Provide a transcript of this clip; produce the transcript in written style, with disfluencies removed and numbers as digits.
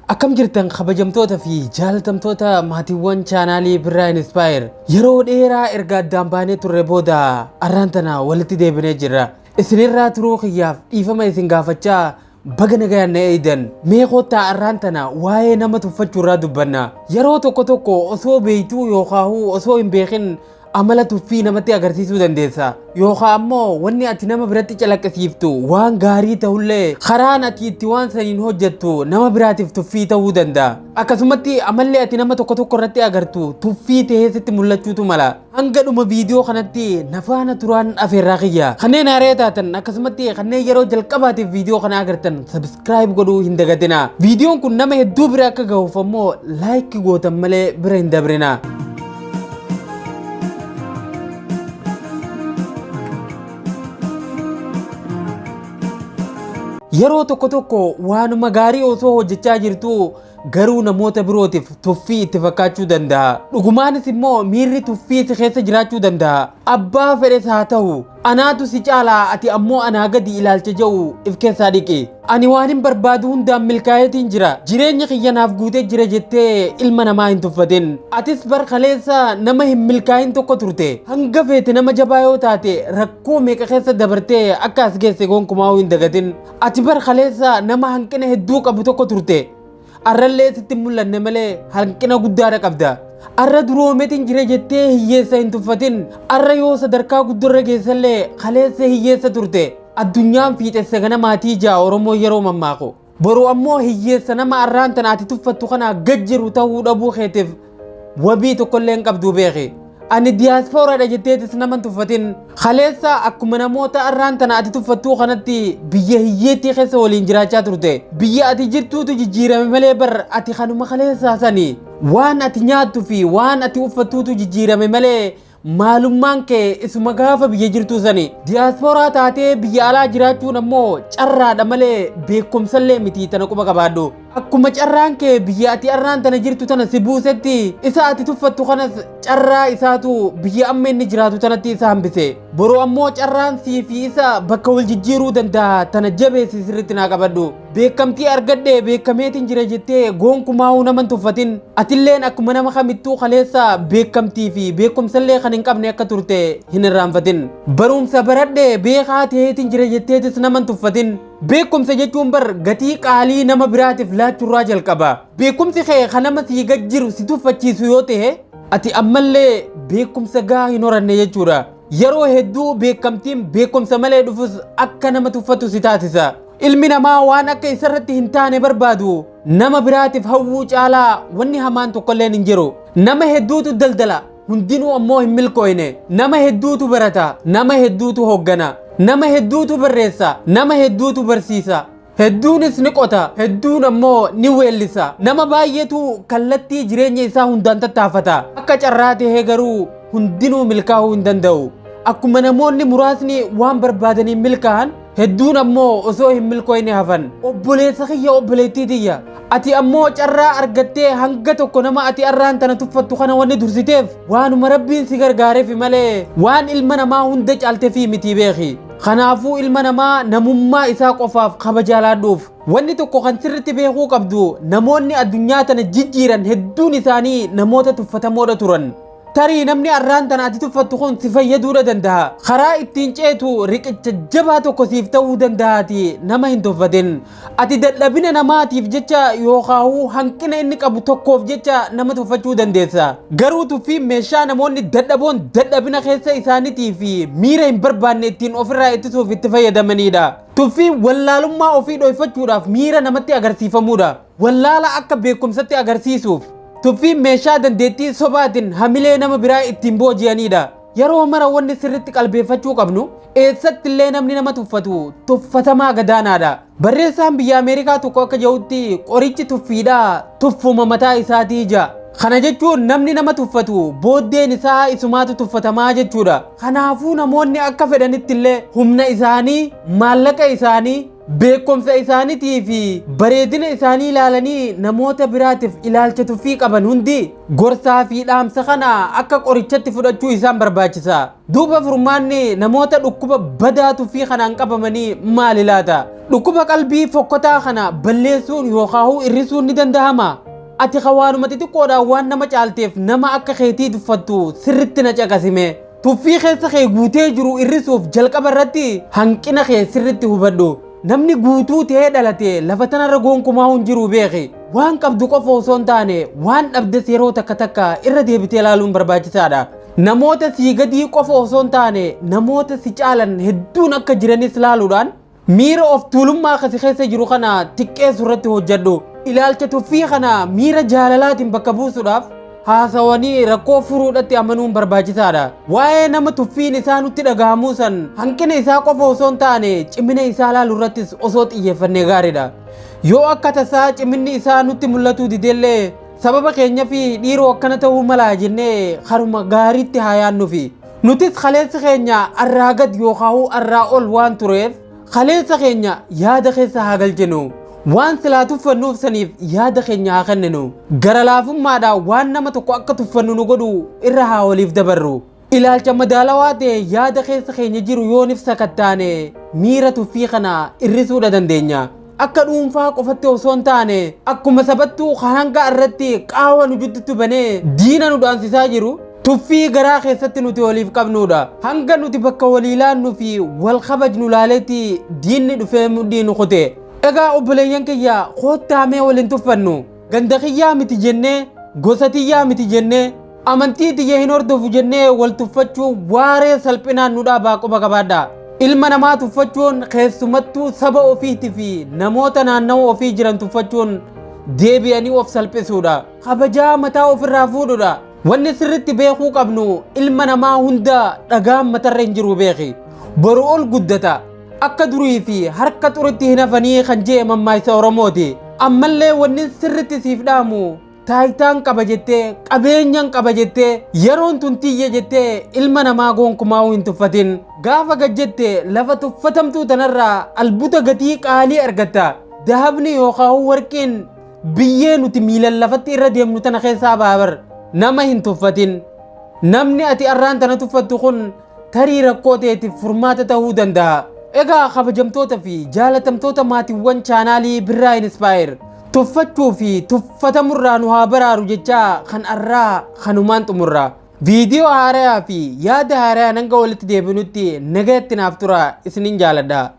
Akkam jirtan kabajamtoota fi jaalatamtoota maatiiwwan chaanaalii Birraa Inspire. Yeroo dheeraa erga addaan baanee turre booda arraan tana walitti deebinee jirra. Isinirraa turuu kiyyaaf dhiifama isin gaafachaa baga nagayaan na eeydan. Mee koottaa arraan tana waa'ee nama tuffachuurraa dubbanna. Yeroo tokko tokko osoo beeytuu yookaahuu osoo hin beekin amala tuffii namatti agarsiisuu dandeessa. Yookaan ammoo wanni ati nama biratti calaqqisiiftu waan gaarii ta'ullee karaan ati itti waan saniin hojjettu nama biraatiif tuffii ta'uu danda'a. Akkasumatti amalli ati nama tokko tokko irratti agartu tuffii ta'ee sitti mul'achuutu mala. Hanga dhuma viidiyoo kanatti na faana turaan afeerraa kiyya. Kanneen haaree taatan akkasumatti kanneen yeroo jalqabaatiif viidiyoo kana agartan subscribe godhuu hin dagatina. Viidiyoon kun nama hedduu bira akka gahuuf ammoo like gootan malee bira hin dabrina. Yeroo tokko tokko waanuma gaarii osoo hojjechaa jirtuu garuu namoota birootiif tuffii itti fakkaachuu danda'a. Dhugumaanis immoo miirri tuffii si keessa jiraachuu danda'a. Abbaa fedhes haa ta'u, anaatu si caalaa ati ammoo anaa gadi ilaalcha jedhu if keessaa dhiqi. Ani waan hin barbaadu hundaan milkaa'eetiin jira. Jireenyi kiyya naaf guutee jira jettee ilma namaa hin tuffatin. Atis bar kaleessa nama hin milkaa'in tokko turte. Hanga feete nama jabaa yoo taate rakkoo meeqa keessa dabartee akka as geesse gonkumaa hin dagatin. Ati bar kaleessa nama hanqina hedduu qabu tokko turte. Arrallee sitti hin mul'anne malee hanqina guddaadha qabda. Arra duroometiin jira jettee hiyyeessa hin tuffatin. Arra yoo sadarkaa guddarra geessallee kaleessa hiyyeessa turte. Addunyaan fiixessa ganamaatii ja'a Oromoo yeroo mammaaku. Boru ammoo hiyyeessa nama arraan tana ati tuffattu kana gad jiru ta'uu dhabuu keetiif wabii tokkollee hin qabdu beeki. Ani diyaaspooraadha jetteetis nama hin tuffatin. Kaleessa akkuma namoota arraan tana ati tuffattuu kanatti biyya hiyyeettii keessa waliin jiraachaa turte. Biyya ati jirtuutu jijjiirame malee bar ati kanuma kaleessaa sani. Waan ati nyaattu fi waan ati uffattuutu jijjiirame malee maalummaan kee isuma gaafa biyya jirtuu sani. Diyaaspooraa taatee biyya alaa jiraachuun ammoo carraadha malee beekumsallee miti tana quba qabaadhu. Akkuma carraan kee biyya ati arraan tana jirtu tana si buusetti isa ati tuffattu kanas carraa isaatu biyya amma inni jiraatu tanatti isa hambise. Boru ammoo carraan sii fi isa bakka wal jijjiiruu danda'a tana jabeessi sirriitti naa qabadhu. Beekamtii argadhe beekameetiin jira jettee gonkumaa'uu nama hin tuffatin. Atilleen akkuma nama kamittuu kaleessa beekamtii fi beekumsallee kan hin qabne akka turte hin irraanfatin. Barumsa baradhe beekaa ta'eetiin jira jetteetis nama hin tuffatin. Beekumsa jechuun bar gatii qaalii nama biraatiif laachuurraa jalqaba. Beekumsi kee kan nama sii gad jiru si tuffachiisu yoo ta'e ati ammallee beekumsa gahaa hin horanne jechuudha. Yeroo hedduu beekamtiin beekumsa malee dhufus akka nama tuffatu si taasisa. Ilmi namaa waan akka isarratti hin taane barbaadu nama biraatiif hawwuu caalaa wanni hamaan tokkolleen hin jiru. Nama hedduutu daldala, hundinuu ammoo hin milkooyne. Nama hedduutu barata, nama hedduutu hoggana, nama hedduutu barreessa, nama hedduutu barsiisa. Hedduunis ni qota, hedduun ammoo ni weellisa. Nama baay'eetu kallattii jireenya isaa hundaan tattaafata. Akka carraa tahee garuu hundinuu milkaa'uu hin danda'u. Akkuma namoonni muraasni waan barbaadaniin milkaa'an, hedduun ammoo osoo hin milkooyne hafan. Obboleessa kiyya obboleettii tiyya. Ati ammoo carraa argattee hanga tokko nama ati arraan tana tuffattu kana wanni dursiteef waanuma rabbiin si gargaareefi malee waan ilma namaa hunda caalteefii miti beeki. Kanaafuu ilma namaa namummaa isaa qofaaf kabajaa laadhuuf. Wanni tokko kan sirriitti beekuu qabdu namoonni addunyaa tana jijjiiran hedduun isaanii namoota tuffatamoodha turan. Tarii namni arraan tana ati tuffattu kun si fayyaduudha danda'a. Karaa ittiin ceetu riqicha jabaa tokko siif ta'uu danda'aati nama hin tuffatin. Ati dadhabina namaatiif jecha yookaan hanqina inni qabu tokkoof jecha nama tuffachuu dandeessa. Garuu tuffiin meeshaa namoonni dadhaboon dadhabina keessa isaaniitii fi miira hin barbaanne ittiin ofirraa ittisuuf itti fayyadamanidha. Tuffiin wallaalummaa ofii dhoyfachuudhaaf miira namatti agarsiifamudha. Wallaala akka beekumsatti agarsiisuuf. Tuffiin meeshaa dandeettii sobaatiin hamilee nama biraa ittiin booji'anidha. Yeroo mara wanni sirriitti qalbeeffachuu qabnu eessatti illee namni nama tuffatu tuffatamaa gadaanaadha. Barreessaan biyya Ameerikaa tokko akka jedhutti qorichi tuffiidhaa tuffuma mataa isaatii ija. Kana jechuun namni nama tuffatu booddeen isaa isumaatu tuffatamaa jechuudha. Kanaafuu namoonni akka fedhanitti illee humna isaanii, maallaqa isaanii, beekumsa isaaniitii fi bareedina isaanii ilaalanii namoota biraatiif ilaalcha tuffii qaban hundi gorsaa fi dhaamsa kana akka qorichatti fudhachuu isaan barbaachisa. Duuba furmaanni namoota dhukkuba badaa tuffii kanaan qabamanii maali laata? Dhukkuba qalbii fokkotaa kana balleessuun yookaan hir'isuun ni danda'ama. Ati waanuma xixiqqoodhaan waan nama caalteef nama akka keetii tuffattu sirritti na caqasime. Tuffii keessa kee guutee jiru hir'isuuf jalqaba irratti hanqina kee sirritti hubadhu. Namni guutuu ta'ee dhalate lafa tanarra gonkumaa hin jiru beeki. Waan qabdu qofa osoo hin taane waan dhabdes yeroo takka takka irra deebitee ilaaluun barbaachisaadha. Namoota sii gadii qofa osoo hin taane namoota si caalan hedduun akka jiranis ilaaluudhaan miira of tuulummaa akkasi keessa jiru kana xiqqeessu irratti hojjedhu. Ilaalcha tuffii kana miira jaalalaatiin bakka buusuudhaaf haasawanii rakkoo furuudhatti amanuun barbaachisaadha. Waa'ee nama tuffiin isaa nutti dhagahamuu san hanqina isaa qofa osoo hin taane cimina isaa ilaaluu irrattis osoo xiyyeeffannee gaariidha. Yoo akka tasaa ciminni isaa nutti mul'atuu didellee sababa keenya fi dhiiroo akkana ta'uu mala jennee haruma gaariitti haa yaannufi. Nutis kaleessi keenya arraa gad yookaan arraa ol waan tureef kaleessa keenya yaada keessa haa galchinu. Waan silaa tuffannuuf saniif yaada keenya haa kenninu. Gara laafummaadhaan waan nama tokko akka tuffannu nu godhu irra haa waliif dabarru. Ilaalcha madaalawaa ta'e yaada keessa keenya jiru yoonif sakattaane miira tuffii kana hir'isuudha dandeenya. Akka dhuunfaa qofatti osoo hin taane akkuma sabattuu hanga irratti qaawa nu jidduutti banee diina nu dhaansisaa jiru tuffii garaa keessatti nuti waliif qabnudha. Hanga nuti bakka walii laannu fi wal kabajnu laaleetti diinni dhufee mudhii nu kute. Egaa obboleeyyan kiyya koottaamee waliin tuffannu. Ganda kiyyaa miti jennee, gosa tiyyaa miti jennee, amantii tiyya hin hordofu jennee wal tuffachuu waaree salphinaan nu dhaabaa quba qabaadha. Ilma namaa tuffachuun keessumattuu saba ofiitii fi namoota naannawa ofii jiran tuffachuun deebi'anii of salphisuudha. Kabajaa mataa ofirraa fuudhuudha. Wanni sirritti beekuu qabnu ilma namaa hunda dhagaan matarra hin jiru beeki. Boru ol guddata. Akka durii fi harka xuritti hin hafanii kan jee mammaaksa Oromooti. Ammallee wanni sirritti siif dhaamu taayitaan qaba jettee qabeenyaan qaba jettee yeroon tun tiyya jettee ilma namaa gonkumaa hin tuffatin. Gaafa gad jette lafa tuffatamtuu tanarraa albuuda gatii qaalii argatta. Dahabni yookaan warqeen biyyee nuti miilan lafatti irra deemnu tana keessaa baabar nama hin tuffatin. Namni ati arraan tana tuffattu kun tarii rakkoo ta'eetiif furmaata ta'uu danda'a. Egaa kabajamtoota fi jaalatamtoota maatiiwwan chaanaalii Birraa Inspire tuffachuu fi tuffatamurraa nu haa baraaru jechaa kan arraa kanumaan xumurra. Viidiyoo haaraa fi yaada haaraa hanga walitti deebinutti nagayatti naaf tura isinin jaaladha.